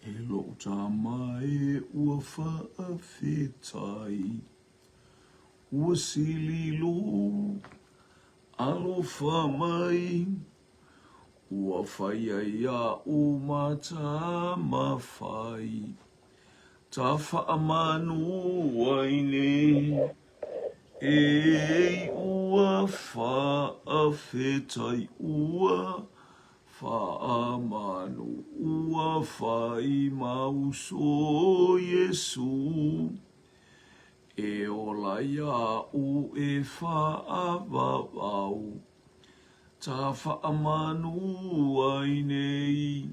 E lou tama e ua faafetai, Ua sili lou alofa mai, Ua faia iaʻu ma tama fai, Ta faamanu ai nei. E ua faafetai, ua faamanu, ua fai ma uso Iesu. E ola iaʻu e faavavau, Ta faamanu ai nei.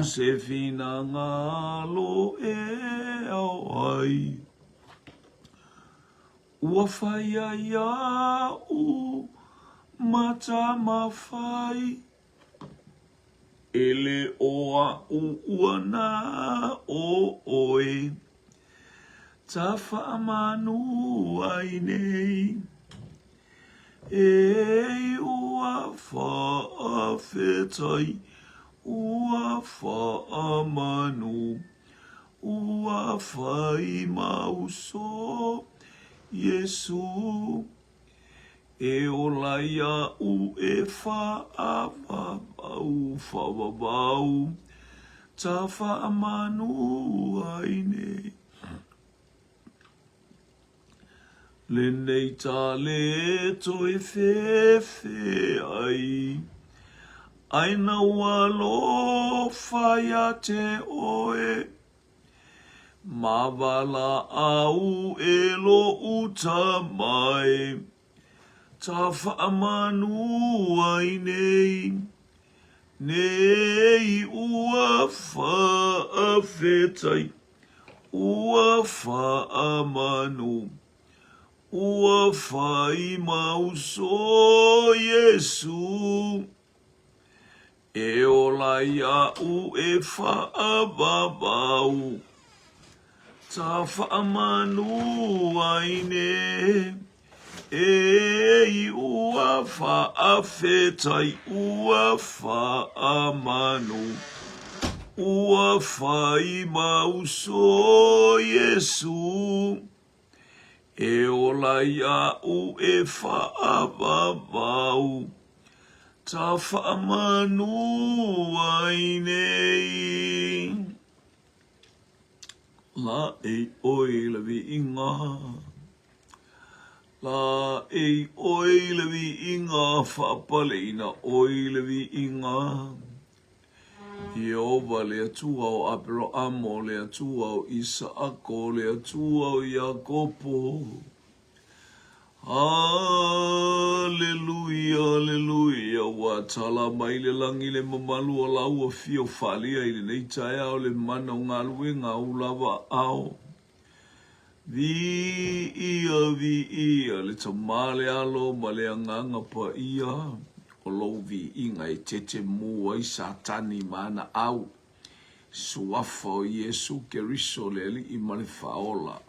Se finagalo e ao ai, Ua faia iaʻu ma tama fai, E le o aʻu ua na o ʻoe, Ta faamanu ai nei. E ua faafetai, ua faamanu, ua fai ma uso Iesu. E ola iaʻu e faavavau, faavavau, ta faamanu ai nei. Lenei tale toe fefe ai, Aina ua alofa ia te oe, Ma valaau e lou tama e, Ta faamanu ai nei, Nei ua faafetai, ua faamanu, ua fai ma uso Iesu. E ola iaʻu e faavavau, Ta faamanu ai nei. E ua faafetai, ua faamanu, ua fai ma uso Iesu. E ola iaʻu e faavavau, Ta faamanu ai nei. Laʻei ʻoe i le viiga. Laʻei ʻoe i le viiga, faapaleina ʻoe i le viiga. Ieova le Atua o ʻAperaʻamo, le Atua o ʻIsaʻako, le Atua o Iakopo. Aleluia, aleluia, ua tala mai le lagi le mamalu o lau afio faaalia i lenei taeao le mana o galuega a ou lava aao. Viia, viia le Tama, le Alo ma le Agaga Paia, o lou viiga e tetemu ai Satani ma ana au, Suafa o Iesu Keriso le Alii ma le Faaola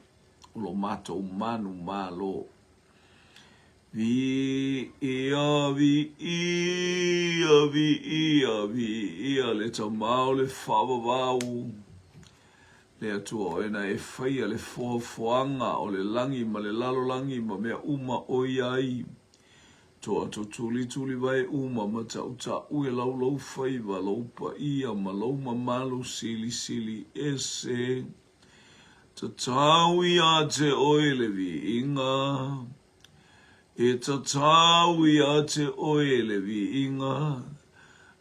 o lo matou manu malo. Viia, viia, viia, viia le Tama o le Faavavau. Le Atua oe na e faia le foafoaga o le lagi ma le lalolagi ma mea uma o i ai. Toa tutulitulivae uma ma taʻutaʻu e lau lou faiva, lou paia ma lou mamalu silisili ese. Tatau iā te oe le viiga. E tatau iā te oe le viiga.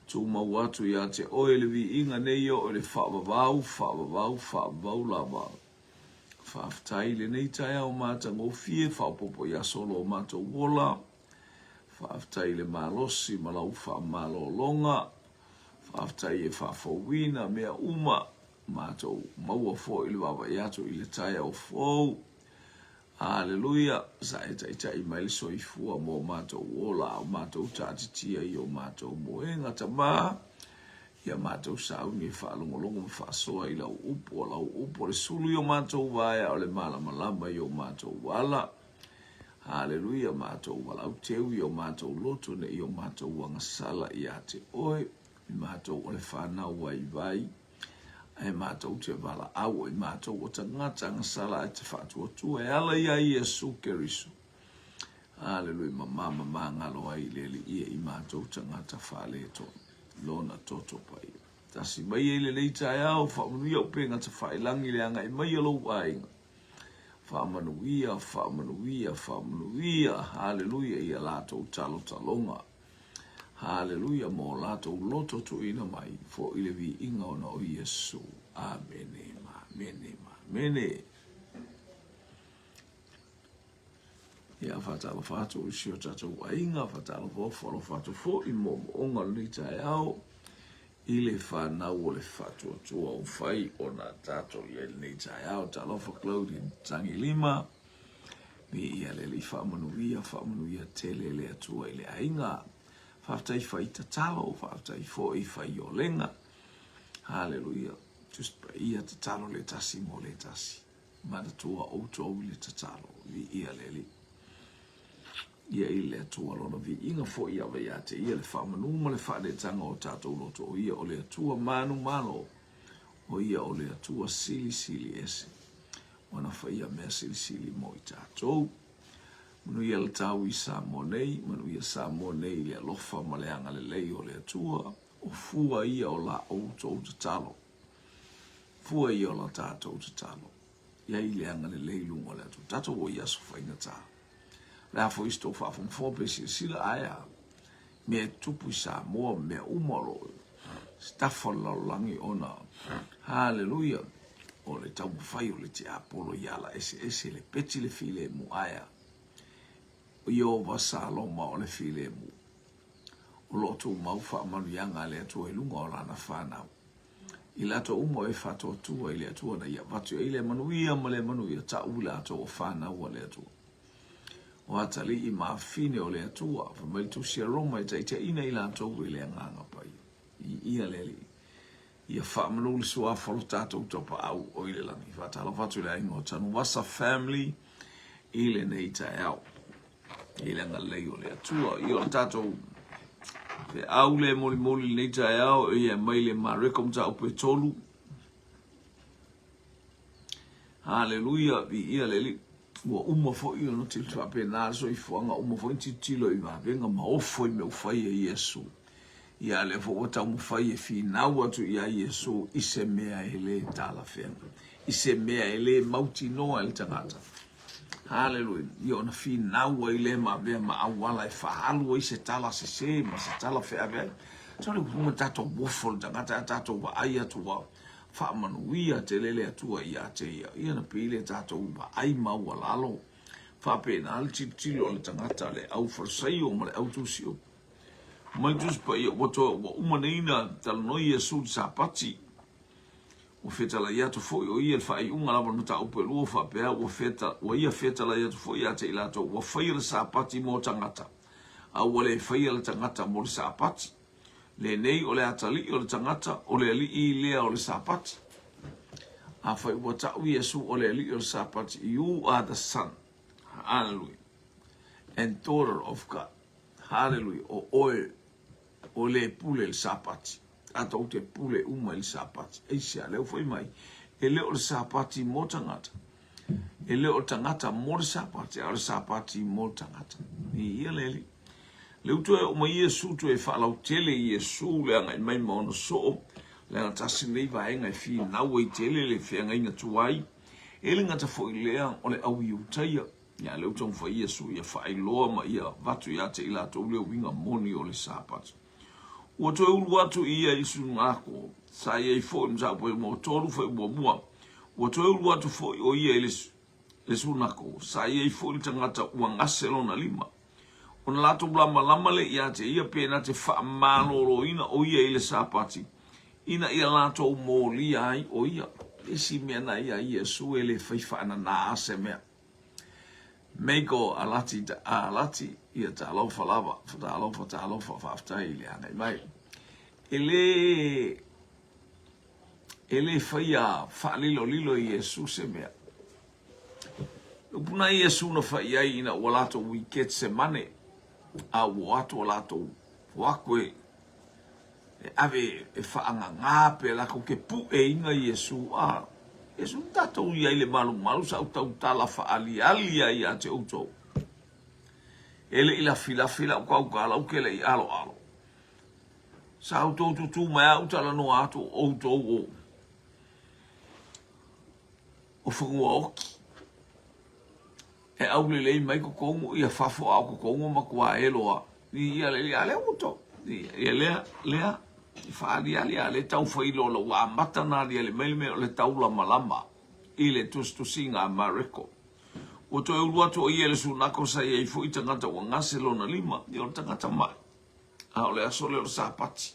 Tumau atu iā te oe le viiga nei oe le faavavau, faavavau, faavavau lava. Faafetai i lenei taeao matagofie, faaopoopo i aso o lo matou ola. Faafetai i le malosi ma lau faamalologa. Faafetai e faafouina mea uma. Matou maua foi le vaavaai atu i le taeao fou. Aleluia! Sa e taitai mai le soifua mo matou ola a o matou taatitia i o matou moega tama, ia matou sauni e faalogologo ma faasoa i lau upu, o lau upu o le sulu i o matou vaea, o le malamalama i o matou ala. Aleluia! Matou valaau teu i o matou loto ne i o matou agasala ia te oe. I matou o le fanau vaivai, ae matou te valaau, o i matou o tagata agasala ae te faatuatua e ala iā Iesu Keriso. Aleluia, mamā mamāgalo ai le Alii e i matou tagata faaletonu, Lona toto paia. Tasi mai ai lenei taeao, faamanuia upega tafailagi le agai mai a lou aiga. Faamanuia, faamanuia, faamanuia, haleluia ia latou talotaloga. Haleluia mo latou loto tuuina mai, foi le viiga ona o Iesu. Amene, ma amene, ma amene. Ia, faatalofa atu i si o tatou aiga, faatalofa ofo alofa atu foi i moomooga o lenei taeao i le fanau o le faatuatua ua fai ona tatou i ai lenei taeao. Talofa Claudine Tagilima, viia le Alii, faamanuia, faamanuia tele le Atua i le aiga. Faafetai fai tatalo, faafetai foi fai olega. Haleluia. Tusi Paia tatalo le tasi mo le tasi. Manatua outou i le tatalo, viia le Alii. Ia i le Atua lona viiga foi ia ave ia te ia le faamanu ma le faaneetaga o tatou loto, o ia o le Atua manumalo, o ia o le Atua silisili ese, ua na faia mea silisili mo i tatou. Manuia le tau i Samoa nei, manuia Samoa nei i le alofa ma le agalelei o le Atua, o fua ia o la outou tatalo. Fua ia o la tatou tatalo. I ai le agalelei i luga o le Atua. Tatou o i aso faigata. O le a foi se tou faafogafoga pe silasila ae a mea e tutupu i Samoa ma mea uma o lo o se tafa o le lalolagi ona haleluia o le taumafai o le tiapolo i ala eseese le peti le filemu ae a Ieova Saloma o le filemu o lo o tumau faamanuiaga a le Atua i luga o lana fanau. I latou uma o e faatuatua i le Atua na ia avatu i ai le manuia ma le manuia, tau i latou o fanau a le Atua. O atalii ma afafine o le Atua, fai mai le Tusi a Roma e taitaiina i latou e le Agaga Paia. Viia le Alii. Ia faamanu le suafa o lo tatou Tapaau o i le lagi. Faatalofa atu i le aiga o Tanuvasa family i lenei taeao. I le agalelei o le Atua. Ia o le tatou feau le molimoli lenei taeao, ia mai le Mareko mataupu e 3. Haleluia, viia le Alii. Ua uma foi ona tilotilo faapena le soifuaga, uma foi ona tilotilo i vavega ma ofo i mea ua fai e Iesu. Ia, lea foi ua taumafai e finau atu ia Iesu i se mea e le talafeagai, i se mea e le mautinoa e le tagata. Haleluia. Ia ona finau ai lea ma avea ma auala e faaalu ai se tala sese ma se tala feaveai. So le upu tatou ofo le tagata a tatou vaai atu ua faamanuia tele le Atua ia te ia. Ia na pei lea tatou vaai maualalo. Faapena le tilotilo a le tagata, le au Farisaio ma le au Tusi upu. Mai Tusi Paia ua toe ua uma nei na talanoa Iesu i le Sapati. Ua fetalai atu foi o ia i le faaiuga lava o le mataupu e lua faapea, ua feta, ua ia fetalai atu foi ia te i latou, ua faia le Sapati mo tagata, a ua le faia le tagata mo le Sapati. Lenei o le atalii o le tagata, o le alii lea o le Sapati. Afai ua tau Iesu o le alii o le Sapati, you are the son, hallelujah, and daughter of God, hallelujah, o oe o le pule i le Sapati. Tatou te pule uma i le Sapati. Aisea? Lea ua fai mai, e le o le Sapati mo tagata. E le o le tagata mo le Sapati, a o le Sapati mo le tagata. Viia le Alii. Lea ua toe oo mai Iesu, toe faalautele Iesu le agai mai ma ona soo, leaga tasi lenei vaega e finau ai tele le feagaiga tuai. E le gata foi lea o le au Iutaia. Ia, lea ua taumafai Iesu ia faailoa ma ia avatu ia te i latou le uiga moni o le Sapati. Ua toe ulu atu ia i Sunako, sa i ai foi mataupu e mo tolu foi muamua. Ua toe ulu atu foi o ia i le Sunako, sa i ai foi le tagata ua gase lona lima. Ona latou lamalama lea ia te ia pe na te faamaloloina o ia i le Sapati, ina ia latou molia ai o ia. Le isi mea na ia Iesu e le fai faanana se mea. Meiko alati alati ia talofa lava talofa talofa faafetai i le agai mai. E le e le faia faalilolilo i Iesu se mea. Upu na Iesu na fai ai ina ua latou i Getsemane, a ua o atu o latou o aku e. E ave e faagagā pe latou te puʻeiga Iesu a Iesu na tatou i ai le malumalu sa ou tautala faaliali ai ia te outou. E le i lafilafi lau tautala ou te le i aloalo. Sa outou tutū mai a ou talanoa atu o outou o o fanua oki. E aulelei mai totonu ia fafo a o totonu ua matua elo a. Ia le a lea ua to. Ia lea lea e faaliali a le tau fai lola ua amata na aliali mai le mea o le taulamalama i le tusitusiga a Mareko. Ua toe ulu atu o ia i le sunako sa i ai foi tagata ua gase lona lima, ia o le tagata maʻi, a o le aso lea o le Sapati.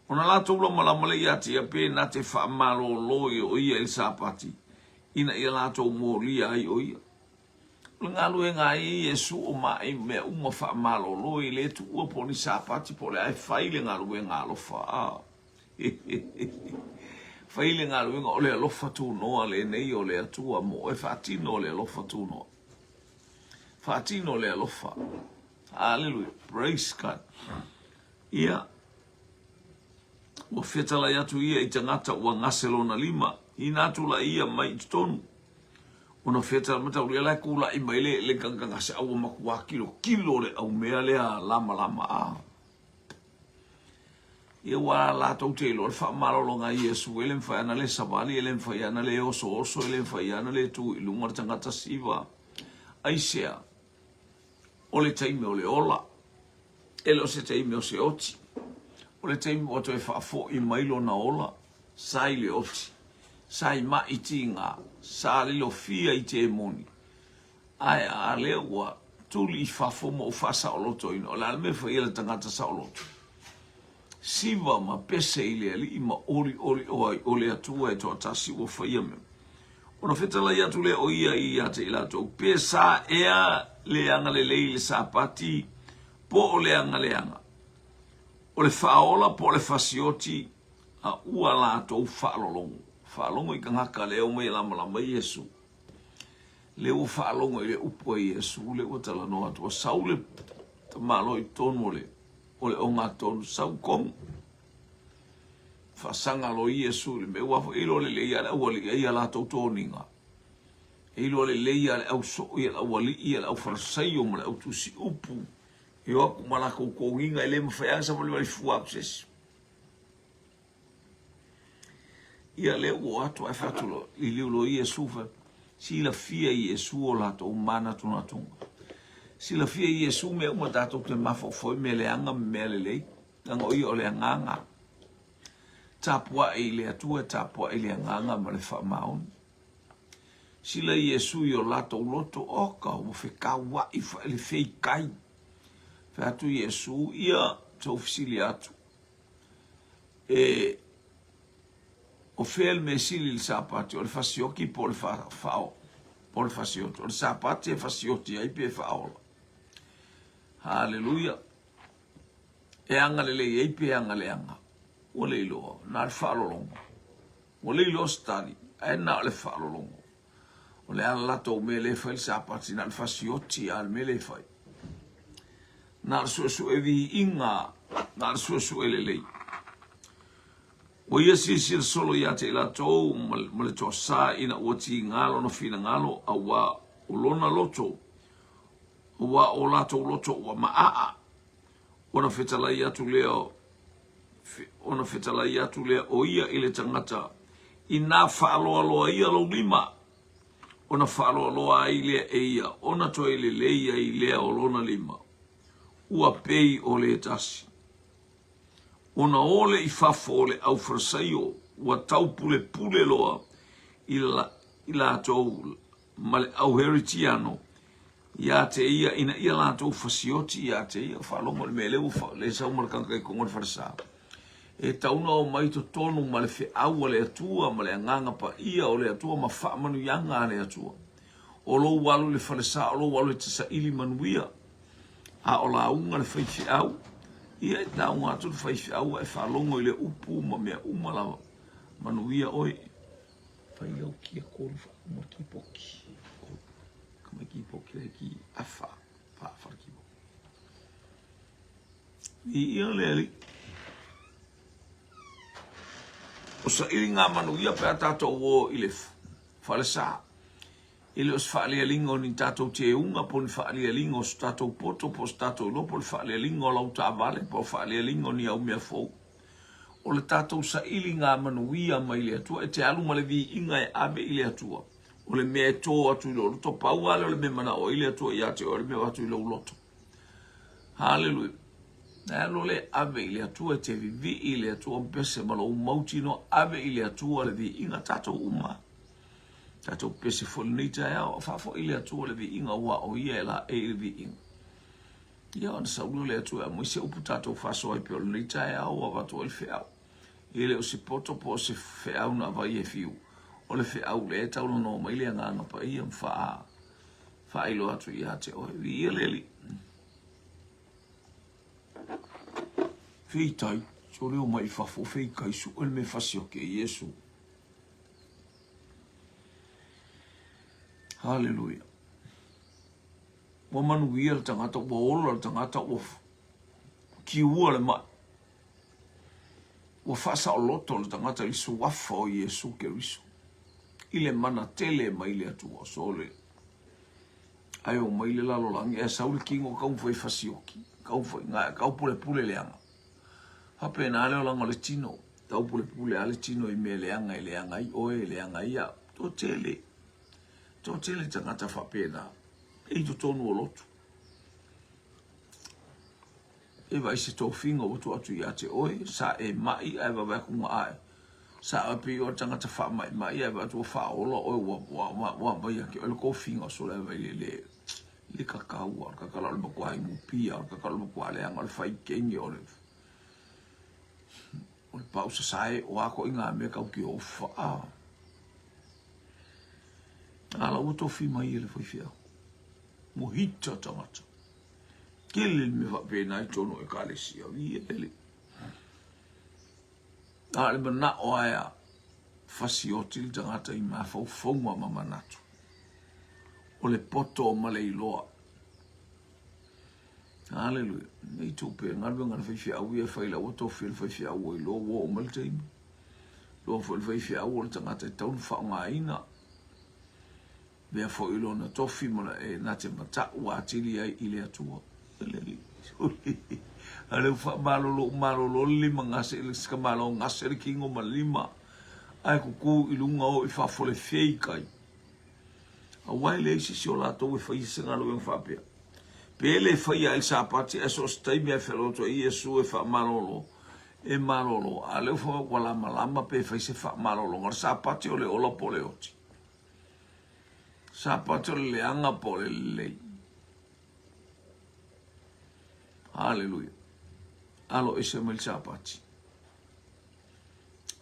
Ona latou lamalama lea ia te ia pe na te faamalolo i o ia i le Sapati, ina ia latou molia ai o ia. O le galuega a ia Iesu o maʻi mea uma faamalolo e le tuua po o ni Sapati po o le a e fai le galuega alofa a. Fai le galuega o le alofa tunoa lenei o le Atua mo oe faatino le alofa tunoa. Faatino le alofa. Hallelujah. Praise God. Ia, ua fetalai atu ia i tagata ua gase lona lima, ina tulai ia mai i totonu. Ona fetalai mataulia la e kula'i mai le, le gagagase a ua matua kilokilo le aumea lea lamalama a. Ia ua latou te iloa le faamalologa a Iesu, e le mafai ana le savali, e le mafai ana le osooso, e le mafai ana le tu i luga le tagata siva. Aisea? O le taimi o le ola, e le o se taimi o se oti. O le taimi ua toe faafoi mai lona ola, sa i le oti, sa i maʻi tiga, sa lilofia i temoni, ae a lea ua tuli i fafo ma ua faasaolotoina, o le a le mea e fai ai le tagata saoloto? Siva ma pese i le Alii ma olioli o ai o le Atua e toatasi ua faia mea. Ona fetalai atu lea o ia ia te i latou, pe sa ea le agalelei i le Sapati, po o le agaleaga, o le faaola po o le fasioti, a ua latou faalologo. Faalogo i tagata lea omai e lamalama Iesu. Lea ua faalogo i le upu a Iesu, lea ua talanoa atu, ua sau le tamaloa i totonu o le o le ogatotonu, sau tonu. Faasaga loa Iesu i le mea, aua foi e iloa lelei lava le aualii ai ia latou toniga. E iloa lelei lava le au soo ia le aualii ia le au Farisaio ma le au tusi upu. E o atu ma latou toniga e le mafai lava ona savalivali fua atu se isi. Ia lea ua o atu ae fai atu loa, liliu loa Iesu fai, silafia Iesu o latou manatunatuga. Silafia Iesu mea uma tatou te mafaufau i mea leaga ma mea lelei, leaga o ia o le agaga. Tapuai i le Atua, tapuai i le agaga ma le faamaoni. Sila Iesu i o latou loto, oka, ua fekauai le feikai. Fai atu Iesu, ia, tou fesili atu, E, o fea le mea sili i le Sapati, o le fasioki po o le fao, po o le fasioti? O le Sapati e fasioti ai pe faaola. Haleluia. E agalelei ai pe agaleaga. Ua le iloa, na o le faalologo. Ua le iloa se tali, ae na o le faalologo. O le a le latou mea lea e fai le Sapati, na o le fasioti a le mea lea e fai. Na o le suesue viiga, na o le suesue lelei. Ua ia silasila solo ia te i latou ma le toasā ina ua tiga lona finagalo, auā o lona loto, auā o latou loto ua maaa. Ona fetalai atu lea, ona fetalai atu lea o ia i le tagata, Inā faaloaloa ia lou lima, ona faaloaloa ai lea e ia, ona toe lelei ai lea o lona lima, ua pei o le tasi. Ona o le i fafo o le au Farisaio, ua taupulepule loa i, la, i latou ma le au Heritiano ia te ia ina ia latou fasioti ia te ia. Faalogo i le mea lea ua le sau ma le tagata i totonu o le falesa. E tatau ona omai i totonu ma le feau a le Atua ma le Agaga Paia o le Atua ma faamanuiaga a le Atua. O lou alu i le falesa, o lou alu e te saili manuia. A o lauga le faifeau, ia e lauga atu le faifeau ae faalogo i le upu ma mea uma lava. Manuia oe. Fai lau kia kolu whauma ki poki. Ka mai ki poki lai ki afa. Wha whara ki poki. I ia le ali. O sailiga manuia pe a tatou o i le falesa. E le o se faalialiga o ni tatou teuga po o ni faalialiga o so tatou poto po o se tatou iloa po o le faalialiga o lau taavale po o le faalialiga o ni au mea fou. O le tatou sailiga manuia mai le Atua, e te alu ma le viiga e ave i le Atua. O le mea e tō atu i lou loto, pau lava lea o le mea e manao ai le Atua ia te oe, o le mea e avatu i lou loto. Haleluia. Na alu le ave i le Atua, e te vivii i le Atua, pese ma lou mautinoa, ave i le Atua le viiga, tatou uma. Tatou pese foi lenei taeao, faafoi le Atua le viiga, aua o ia e laei i le viiga. Ia ona sau lea o le Atua e aumai se upu tatou faasoa ai pea o lenei taeao ua avatu ai le feau. E le o se poto po o se feau na avai e fiu, o le feau lea e taulanoa mai le Agaga Paia ma faa, faailoa atu ia te oe. Viia le Alii. Feitai, so leo mai i fafo, feikai, sue le mea fasioki e Iesu. Haleluia. Ua manuia le tagata, ua ola le tagata, ua kiua le mai. Ua faasaoloto le tagata i le suafa o Iesu Keriso, i le mana tele mai le Atua. Sole, ae o mai le lalolagi, ae sau le kino taumafai e fasioki, taumafai, taupulepule leaga. Faapena le olaga o le tino, taupulepule lava le tino i mea leaga e leaga ai oe, e leaga ai au. Toatele, toatele tagata faapena i totonu o lotu. E vaai se tofiga ua tuu atu ia te oe, sa e maʻi ae vave atu na ae. Sa oe pei o le tagata faamaʻimaʻi ae vaai atu ua faaola oe ua ua ua ua aumai ia te oe le tofiga sole ae vaai le le le tatau o le tatala o le matua inupia o le tatala o le matua leaga o le fai kenge o le o le pau sasae o a koʻiga mea tau te ofa a a la ua tofi mai e le faifeau ua hita tagata. Tele le mea faapena i totonu o Ekalesia. Viia le Alii. A o le manao lava ia fasioti le tagata i mafaufauga ma manatu. O le poto ma le iloa. Haleluia. Nei tupe, galuega a le faifeau ia e fai lau ua tofi e le faifeau ua iloa ua oo mai le taimi. Iloa foi le faifeau o le tagata e tatau ona faaaogaina. Mea foi lona tofi ma e na te matau atili ai i le Atua. A lea ua faamalolo ua malolo le lima gase i le sikamalo gase le kino ma le lima ae kuku i luga o i fafo le feikai. Aua e leai se isi o latou e faia se galuega faapea. Pe le faia ai le Sapati ae so o se taimi lava e feloto ai Iesu e faamalolo, e malolo. A lea ua ua lamalama pe fai se faamalologa. O le Sapati o le ola po o le oti. Sapati o le leaga po o le lelei. Haleluia. Alo ese mai le Sapati.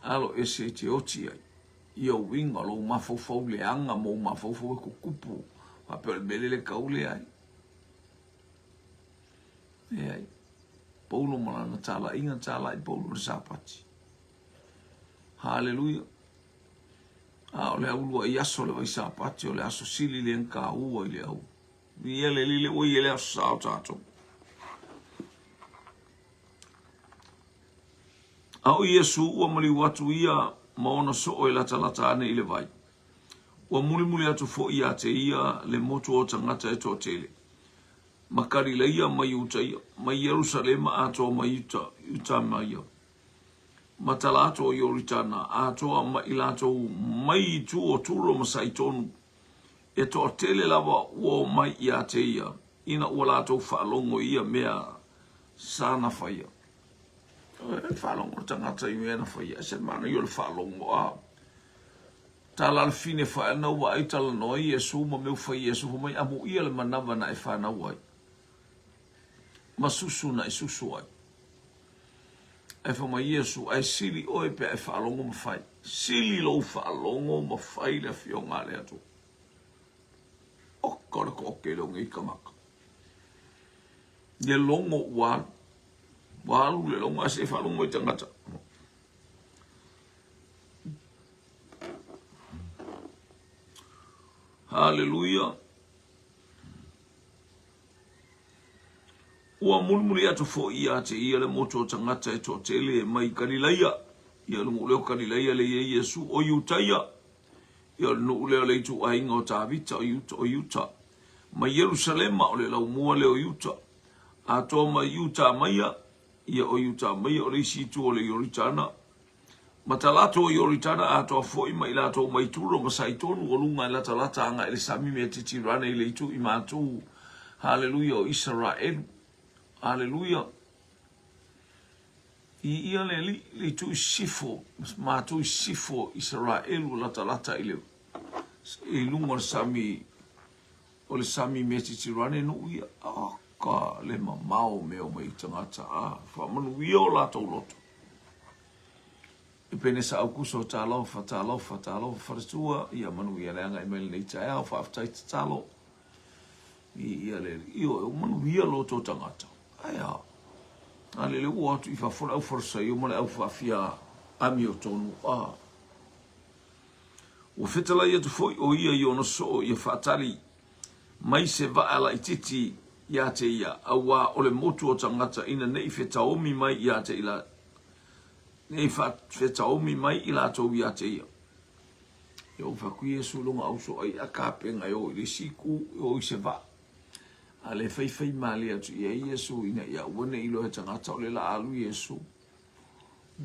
Alo ese e te oti ai. Ia uiga o lou mafaufau leaga ma ou mafaufau e kukupu. Faapea o le mea lele tau leai. Leai. Paulo ma lana talaiga, talai Paulo le Sapati. Haleluia. A o le au luaʻi aso o le vai Sapati, o le aso sili lea na taua i le au. Ia le lile ua i le aso sa o tatou. A o Iesu ua maliu atu ia ma ona soo e latalata ane i le vai. Ua mulimuli atu foi ia te ia le motu o tagata e toatele. Ma Kalilaia ma Iutaia, ma Ierusalema atoa ma Iuta, Iuta ma ia. Ma tala atu o Ioritana, atoa ma i latou mai i tua o Turo ma Saitonu, e toatele lava ua omai ia te ia, ina ua latou faalogo i ia mea sa na faia. E faalogo le tagata i mea na faia, ese le manaia o le faalogo a. Tala le fine faena ua ai talanoa Iesu ma mea ua fai Iesu, fai mai, amuia le manava na e fanau ai, ma susu na e susu ai. Ae fai mai Iesu, ae sili oe pe a e faalogo ma fai. Sili lou faalogo ma fai le Afioga a le Atua. Oka o le toatele o nei tagata. Le logo ua alu. Ua alu le logo ae se i faalogo mai tagata. Haleluia. Ua mulimuli atu foi ia te ia le motu o tagata e toatele mai Kalilaia. Ia, o le nuu lea o Kalilaia lea e i ai Iesu, o Iutaia. Ia, o le nuu lea o le ituaiga o Tavita, o Iuta, o Iuta. Mai Ierusalema, o le laumua lea o Iuta. Atoa mai Iuta maia, ia, o Iuta maia, o le isi itu o le Ioritana. Ma talaatu o Ioritana atoa foi ma i latou mai Turo ma Saitonu o luga e latalata agai i le sami Metitirane i le itu i matu. Haleluia o Isaraelu. Haleluia. I ia le alii, le itu i sisifo, matou i sisifo Isaraelu o latalata i le i luga o le sami o le sami Metitirane nuu ia. Aka le mamao mea o mai tagata a faamanuia o latou loto. Epenesa Aukuso, Talofa, talofa, talofa faletua, ia manuia le agai mai lenei taeao, faafetai tatalo. I ia le ioe, ua manuia lo outou tagata. Ae a? A lele ua o atu i fafo le au Farisaio ma le au faafia amiotonu, a. Ua fetalai atu foi o ia i ona soo ia faatali mai se vaa laititi ia te ia, auā o le motu o tagata ina nei fetaomi mai ia te ila, nei fetaomi mai i latou ia te ia. Ia ua fai atu Iesu i lona auso ai a kapena e o i le isi itu, e o i se vaa. A le faifai malie atu i ai Iesu ina ia aua ne i iloa e tagata o le la alu Iesu.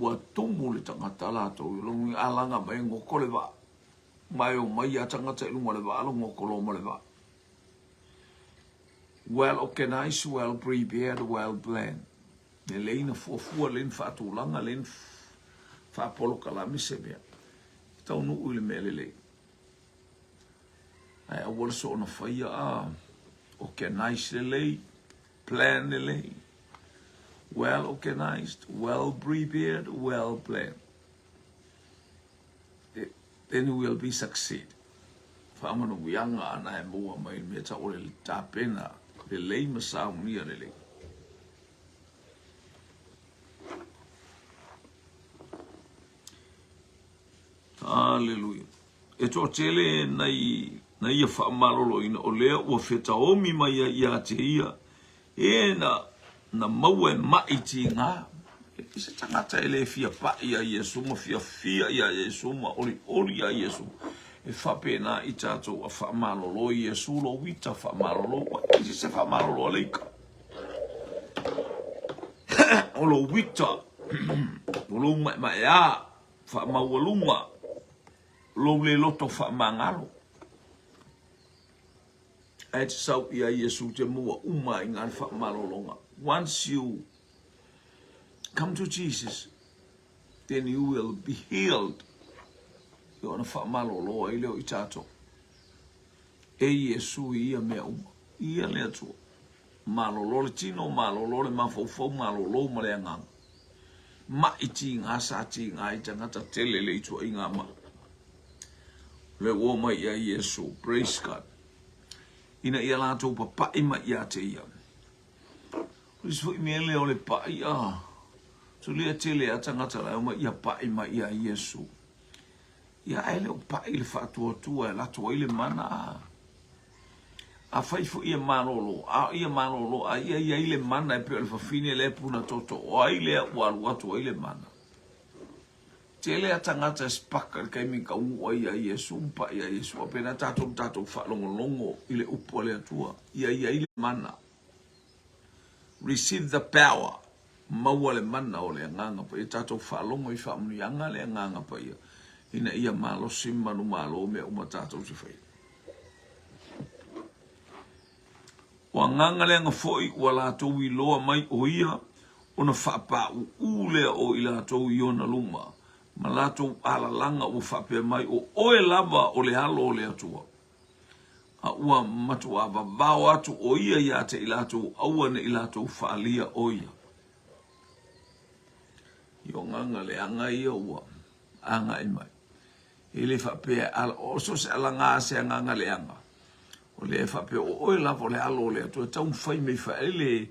Ua tumu le tagata latou i lona alaga mai e goto le vaa. Ma e omai a tagata i luga o le vaa lo goto loa ma le vaa. Well organized, well prepared, well planned. Lelei na fuafua, lelei na faatulaga, lelei na faapolokalame se mea. E taunuu i le mea lelei. Ae aua le soona faia a organize lelei, plan lelei. Well organized, well prepared, well planned. Then you will be succeed. Faamanuiaga ana e maua mai le mea tau o le tapena lelei ma saunia lelei. Aleluia. E toatele nai, na ia faamaloloina o lea ua fetaomi mai ai ia te ia, e na, na maua e maʻi tiga. E se tagata e le fia paʻi iā Iesu ma fiafia iā Iesu ma olioli iā Iesu. E faapena i tatou a faamalolo Iesu lou ita faamalolo. Ua e se faamalolo a le ika. O lou ita, o lou maemaea faamaualuga, lou le loto faamagalo. Ae te sau ia Iesu te maua uma i ngā faamalologa. Once you come to Jesus, then you will be healed. I ona faamalolo ai lea o i tatou. E Iesu i ia mea uma. Ia le Atua. Malolo le tino, malolo le mafaufau, malolo ma le agaga. Maʻi tiga sa tiga ai tagata tele le ituaiga maʻi. Le ua mai ia Iesu, praise God. Ina ia latou papaʻi mai ia te ia. O isi foi mea lea o le paʻi a tulia tele a tagata la e omai ia paʻi mai ia Iesu. Ia ae le o paʻi le faatuatua e lato ai le mana a. Afai foi ia malolo, a ia malolo, a ia i ai le mana e pei o le fafine lea e puna toto, o ai lea ua alu atu ai le mana? Tele a tagata e spaka i le taimi e taunuu ai ia Iesu ma paʻi ia Iesu, faapena tatou ma tatou faalogologo i le upu a le Atua, ia i ai le mana. Receive the power, maua le mana o le Agaga Paia, tatou faalogo i faamanuiaga a le Agaga Paia, ina ia malosi ma manumalo mea uma tatou te faia. O agaga leaga foi ua latou iloa mai o ia, ona faapāuū lea o i latou i ona luma, ma latou alalaga ua faapea mai, O oe lava o le Alo o le Atua. A ua matuā vavao atu o ia ia te i latou, aua ne i latou faalia o ia. I o agaga leaga ia ua agai mai. E le faapea o so o se alaga a se agaga leaga, o lea e faapea o oe lava o le alo o le Atua e taumafai mai faaele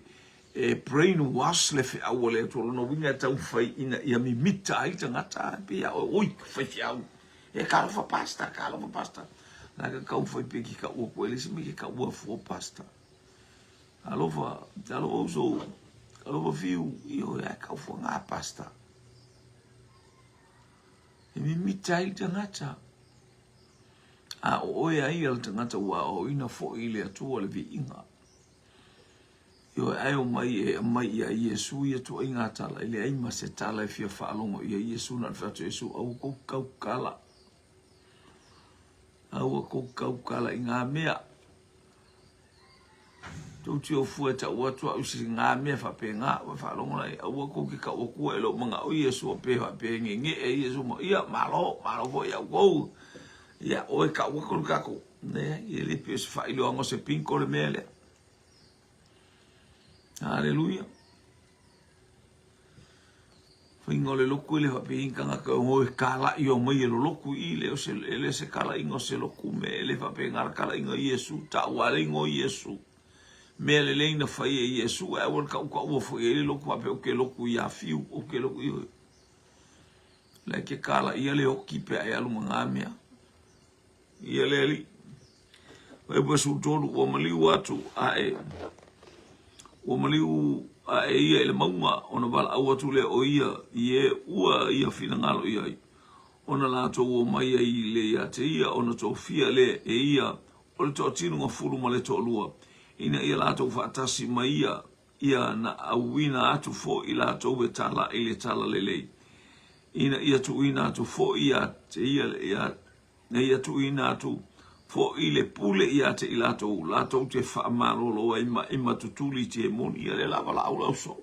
e brain wash le feau a le Atua. O lona uiga e taumafai ina ia mimita ai tagata e pei a oe, oi, faifeau, e talofa pastor, talofa pastor. La ka taumafai pe ki kaua koe le isi mea ke kaua fua pastor. Alofa, alofa uso, alofa fiu, ioe, ae tau fua ngā pastor. E mimita ai le tagata. A o oe ai le tagata ua aoaoina foi i le Atua le viiga. Ioe, ae omai e aumai ia Iesu ia tuaiga tala, e leai ma se tala e fia faalogo ia Iesu na o le fai atu Iesu, aua kou taukala. Aua kou taukala i ngā mea. Tou te ofua e tau atu au i se ngā mea faapena, ua faalogo la ia, aua kou te tau atua e lou manao Iesu a pe faapea e nge'e Iesu ma, ia, malo, malo foi ia outou. Ia, oe tau atu le tatou, leai, e le pei o se faailoaga o se pinko le mea lea. Haleluia. Faiga o le lotu e le faapea i tagata o e kala'i o mai e lo lotu i le o se e le se kala'iga o se lotu me e le faapea i ngā kala'iga o Iesu ta'u a le igoa o Iesu mea lelei na fai e Iesu ae aua le ta'utaua foi ai le lotu faapea ou te lotu ia Fiu ou te lotu i la e te kala'ia le oki pe a e alu ma ngā mea. Ia le Alii. Fuaiupu 13, Ua maliu atu ae, ua maliu ae ia i le mauga, ona valaau atu lea o ia i e ua ia finagalo i ai, ona latou omai ai le ia te ia, ona tofia lea e ia o le toatino gafulu ma le toalua, ina ia latou faatasi ma ia, ia na auina atu foi i latou e talaʻi le talalelei, ina ia tuuina atu foi ia te ia, ia Ina ia tuuina atu foi le pule ia te i latou, latou te faamalolo ai maʻi ma tutuli i temoni. Ia lea la valaau le auso.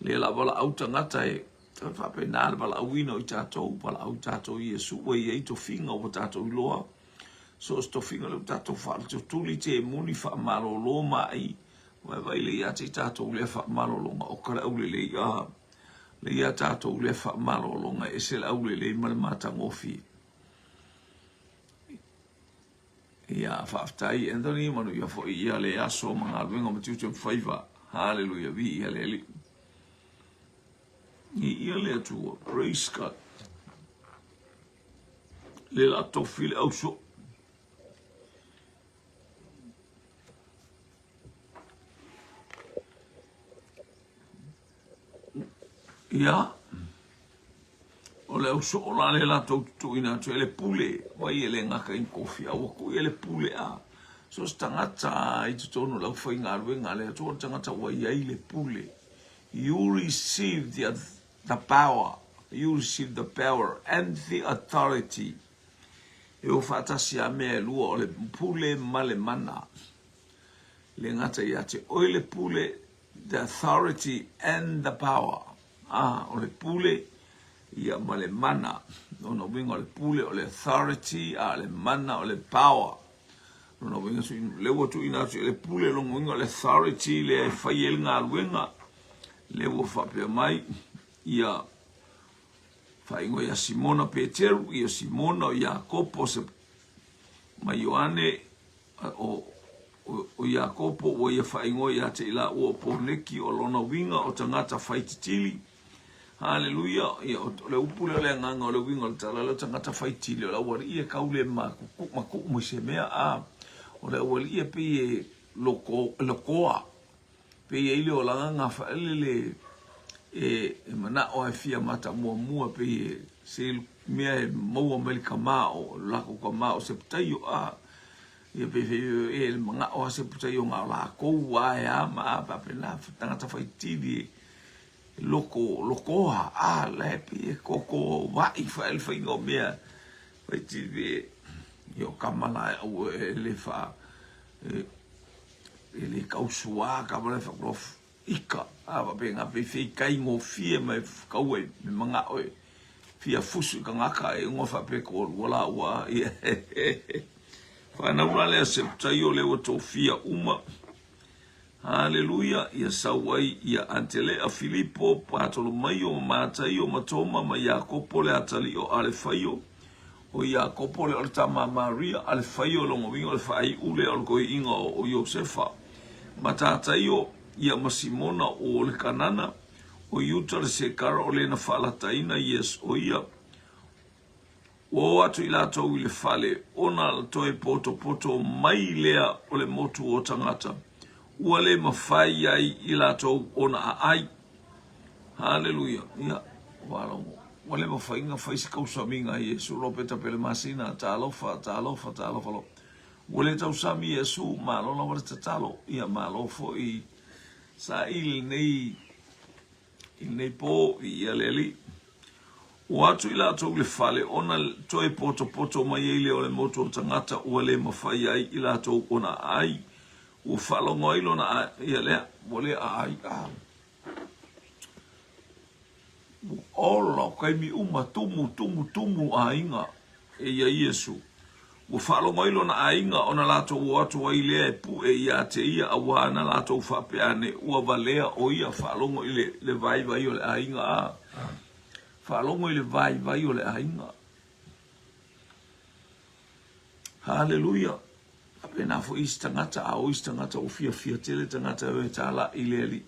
Lea la valaau tagata e faapena le valaauina o i tatou, valaau i tatou i Iesu ua i ai tofiga ua tatou iloa. So o se tofiga lea ua tatou faaletutuli temoni faamalolo maʻi, vaivai lea ia te i tatou lea faamalologa o ka le aulelei a. Lea ia tatou lea faamalologa e ese le aulelei ma le matagofie. Ia, faafetai Anthony, manuia foi ia le aso ma galuega ma tiute ma faiva. Haleluia, viia le Alii. Viia le Atua, praise God. Le la tofi le auso. Ia, o le au soo la lea latou te tuuina atu ai le pule, vai e le gata i kofi, a ua tuu i ai le pule a. So se tagata i totonu o le aufaigaluega a le Atua, o le tagata ua i ai le pule. You receive the, the power, you receive the power and the authority. E o faatasi a mea e lua o le pule ma le mana. Le gata ia te oe le pule, the authority and the power. Ah, o le pule ia ma le mana. Lona uiga o le pule o le authority, a o le mana o le power. Lona uiga, lea ua tuuina atu i le pule, lona uiga o le authority lea e fai ai le galuega, lea ua faapea mai, ia faaigoa ia Simona Peteru, ia Simona o Iakopo se ma Ioane, O, o, o Iakopo ua ia faaigoa ia te i laua o Poneki, o lona uiga o tagata faititili. Haleluia! Ia, o, o le upu lea o le agaga o le uiga o le tala lea o tagata faitili, o le aualii e kau le makuku, maku'u mai se mea, a, o le aualii e pei e loko, lokoa, pei e i ai le olaga gafaelele e, e mana'o e fia mata muamua, pei e se mea e maua mai le kama o lako kama o Seputaio a ia pei fei e le mana'o a Seputaio ga o lakou a e a ma a faapena tagata faitili e loko lokoa a la e pei e koko va'i fae le faiga o mea faitili pei e o kama la e au e le fa e, e le kausuā kama la e fakulofu ika, a faapena pei fei kaigofie ma e kau ai me mana'o e fia fusu i kangaka e uga faapea toalua laua ia fanau la lea Seputaio lea ua tofia uma. Haleluia! Ia sau ai ia Antelea, Filipo, Patolomaio ma Mataio ma Toma ma Iakopo le atalii o Alefaio, o Iakopo lea o le tama a Maria, Alefaio lona uiga o le faaiu lea o le toeaina o Iosefa, ma Tataio, ia ma Simona o le Kanana, o Iuta le Sekara o le na faalataina Iesu, o ia, ua o atu i latou i le fale, ona toe potopoto mai lea o le motu o tagata, ua le mafai ai i latou ona aai. Haleluia. Ia, ua logo. Ua le mafai ona fai se tausamiga a Iesu Lopeta Pelemasina, talofa, talofa, talofa lo. Ua le tausami Iesu, malo lava le tatalo, ia malo foi saili lenei i lenei po i ia le Alii. Ua atu i latou i le fale ona toe potopoto mai ai lea o le motu o tagata ua le mafai ai i latou ona aai. Ua faalogo ai lona ia lea, ua le aai a. Ua ola o taimi uma, tumu, tumu, tumu aiga e ia Iesu. Ua faalogo ai lona aiga ona latou o atu ai lea e pue ia te ia, auā na latou faapea ane, Ua valea ʻo ia. Faalogo i le, le vaivai o le aiga, a. Faalogo i le vaivai o le aiga. Haleluia! Faapena foi isi tagata, a o isi tagata ua fiafia tele tagata e o e tālaʻi i le Alii.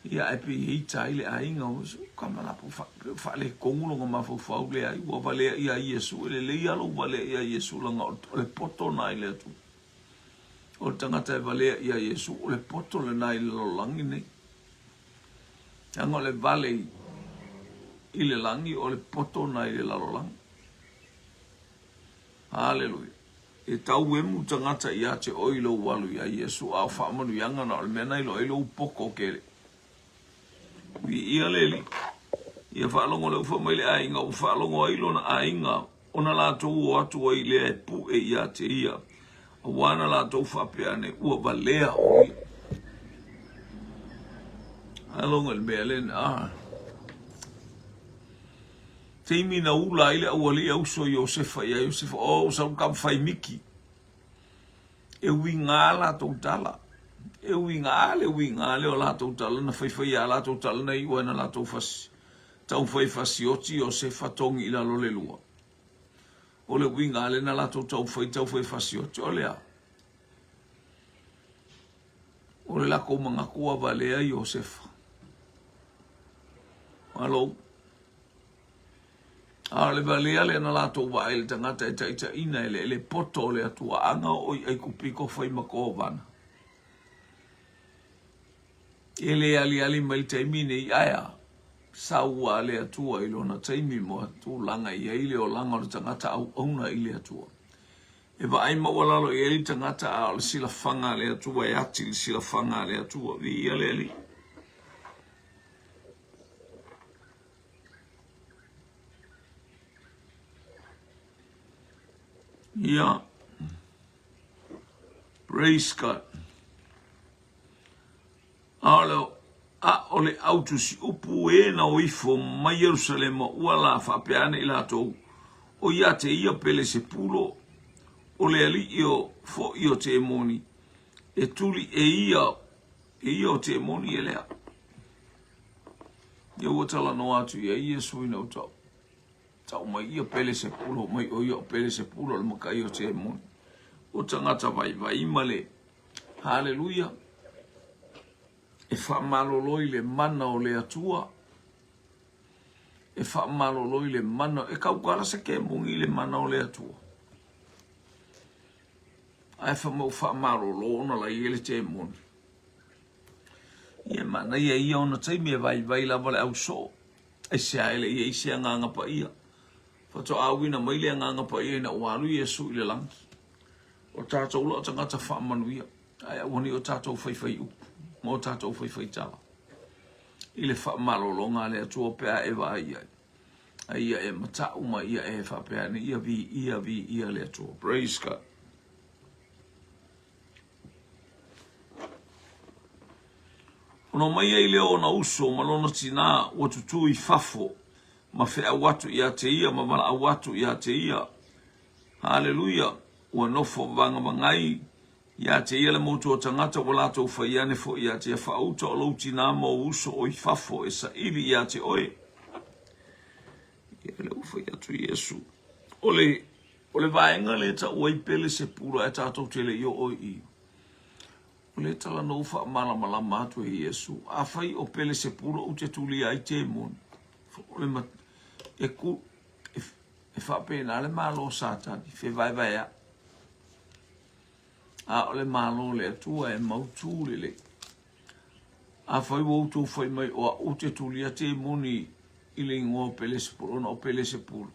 Ia, ae pei e ita ai le aiga, o kama la po faaletonu lona mafaufau, leai, ua valea iā Iesu, e lelei lava lou valea iā Iesu, leaga o le poto lena i le Atua. O le tagata e valea iā Iesu, o le poto lena i le lalolagi nei. Leaga o le vale i le lagi, o le poto lena i le lalolagi. Haleluia. E tau emu tagata ia te oe i lou alu iā Iesu, a o faamanuiaga na o le mea na iloa ai lou poto kele. Viia le Alii. Ia faalogo lea ua fai mai le aiga, ua faalogo ai lona aiga, ona latou o atu ai lea e pue ia te ia, auā na latou faapea ane, ua valea ʻo ia. Faalogo i le mea lena. Ah. Taimi na ula ai le aualii a uso Iosefa ia Iosefa, oh, ua sau ka fai miki. E uiga latou tala. E uiga le uiga le o latou tala na faifai a latou tala na iu ai na latou fasi. Taumafai fasioti Iosefa togi i lalo le lua. O le uiga le na latou taumafai taufai fasioti o le a? O le latou manatu ua valea Iosefa. Malo. A o le valea lea na latou vaai i le tagata e taitaiina e le poto o le atuaaga o i Aikupito fai ma kovana. E le aliali mai le taimi nei, ae a? Sau a le Atua i lona taimi mo tulaga i ai le olaga o le tagata auauna i le Atua. E vaai maualalo i ai le tagata a o le silafaga a le Atua e ati le silafaga a le Atua. Viia le Alii. Ia. Praise God. A o le au tusiupu e na o ifo mai Ierusalema ua la faapea ane i latou, o ia te ia Pelesepulo, o le alii o foʻi o temoni, e tuli e ia e ia o temoni e lea. Ia ua talanoa atu i ai Iesu ina ua tau, tau mai ia Pelesepulo mai o ia o Pelesepulo o le makai o temoni. O tagata vaivai ma le Haleluia. E faamalolo i le mana o le Atua. E faamalolo i le mana. E tautala se kemoni i le mana o le Atua. Ae fai mai ua faamalolo ona la i ai le temoni. Ia e manaia ia ona taimi e vaivai lava le ausoo. Aisea e le i ai se agaga paia. Faatoa auina mai le agaga paia ina ua alu Iesu i le lagi. O tatou la o tagata faamanuia, ae aua ne i o tatou faifai upu ma o tatou faifai tala i le faamalologa a le Atua pe a e vaai i ai. A ia e matau ma ia e faapea ane, ia viia, viia le Atua. Praise God. Ona omai ai lea o ona uso ma lona tinā ua tutū i fafo ma feau atu ia te ia ma valaau atu ia te ia. Haleluia! Ua nofo vagavagai ia te ia le motu o tagata ua latou fai ane foi ia te ia faauta o lou tinā ma ou uso o i fafo e saili ia te oe. Ia lea ua fai atu Iesu. O le, o le vaega lea e tau ai Pelesepula ae tatou te le i oo i i. O lea talanoa ua faamalamalama atu e Iesu, afai o Pelesepula ou te tulia ai temoni, o le, e, ku, e, e faapena le malo o Satani, fevaevaeaʻi. A o le malo o le Atua e mautū lelei. Afai ua outou fai mai o aʻu ou te tulia temoni i le igoa o Pelesepulu, ona o Pelesepulu.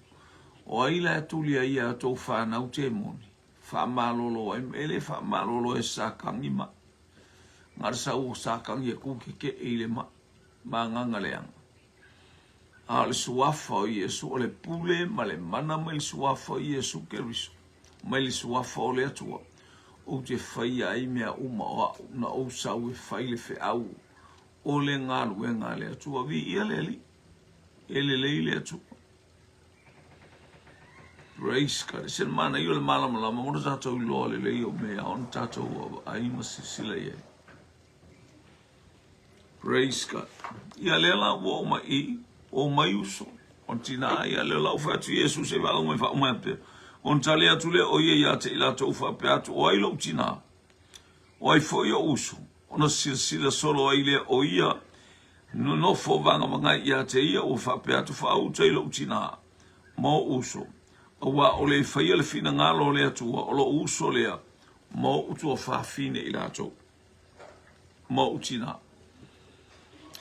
O ai la e tuli ai iā tou fanau temoni? Faamalolo ai, e le faamalolo e Satani mai. Na o le sau o Satani e tu tetee i le mai, ma agaga leaga. A o le Suafa o Iesu, o le pule ma le mana mai le Suafa o Iesu Keriso, mai le Suafa o le Atua, ou te faia ai mea uma o a'u na ou sau e fai le feau o le galuega a le Atua. Viia le Alii, e lelei le Atua. Praise God. Se manaia o le malamalama mo le tatou iloa lelei o mea ona tatou vaavaai ma silasila i ai. Praise God. Ia lea la ua oo mai i, o mai uso, o tina, ia lea la ua fai atu Iesu se i faalogo mai faauma mai pea. Ona tali atu lea o ia ia te i latou faapea atu, o ai lou tina? O ai foi ou uso? Ona silasila solo ai lea o ia nonofo vagavagai ia te ia, ua faapea atu, Faauta i lou tina ma ou uso, auā o le faia le finagalo o le Atua, o lou uso lea ma ou tuafafine i latou ma ou tina.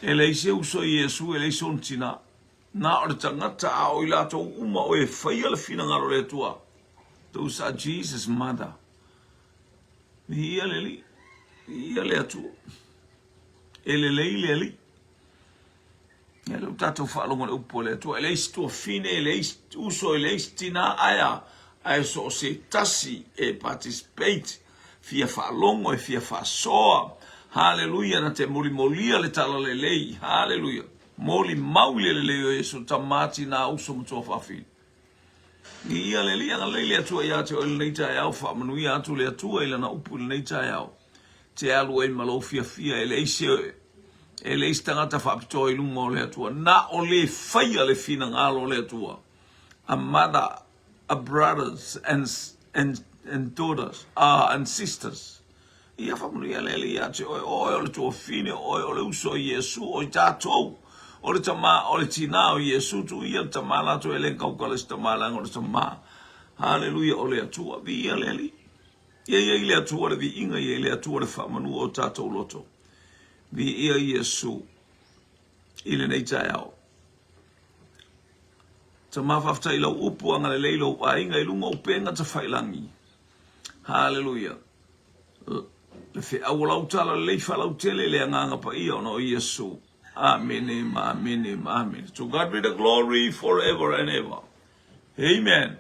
E leai se uso i Iesu, e leai sona tina. Na o le tagata a o i latou uma o e faia le finagalo o le Atua. Those are Jesus mother. Viia le Alii, viia le Atua. E lelei le Alii. Ia lea ua tatou faalogo i le upu a le Atua, e leai se tuafine, e leai se uso, e leai se tina, ae a? Ae so o se tasi e participate, fia faalogo, e fia faasoa. Haleluia, na te molimolia le talalelei. Haleluia. Molimau i le lelei o Iesu, tama, tina, uso ma tuafafine. Viia le Alii, agalelei le Atua ia te oe i lenei taeao, faamanuia atu le Atua i Lana upu i lenei taeao. Te alu ai ma lou fiafia, e leai se, e leai se tagata faapitoa i luma o le Atua, na o le faia le finagalo o le Atua. A mother, a brothers and, and, and daughters, and sisters. Ia faamanuia le Alii ia te oe, o oe o le tuafine, o oe o le uso o Iesu, o i tatou, o le tama, o le tina o Iesu, tuu ia le tama latou e le tautala i se tama leaga o le tama. Haleluia, o le Atua, viia le Alii. Ia i ai le Atua le viiga, ia i le Atua le faamanua o tatou loto. Viia Iesu i lenei taeao. Tama faafetai i lau upu, agalelei lou aiga i luga o upega tafailangi. Haleluia. Le feau o lau tala lelei faalautele le agaga paia ona o Iesu. Amene ma amene ma amene. To God be the glory forever and ever. Amen.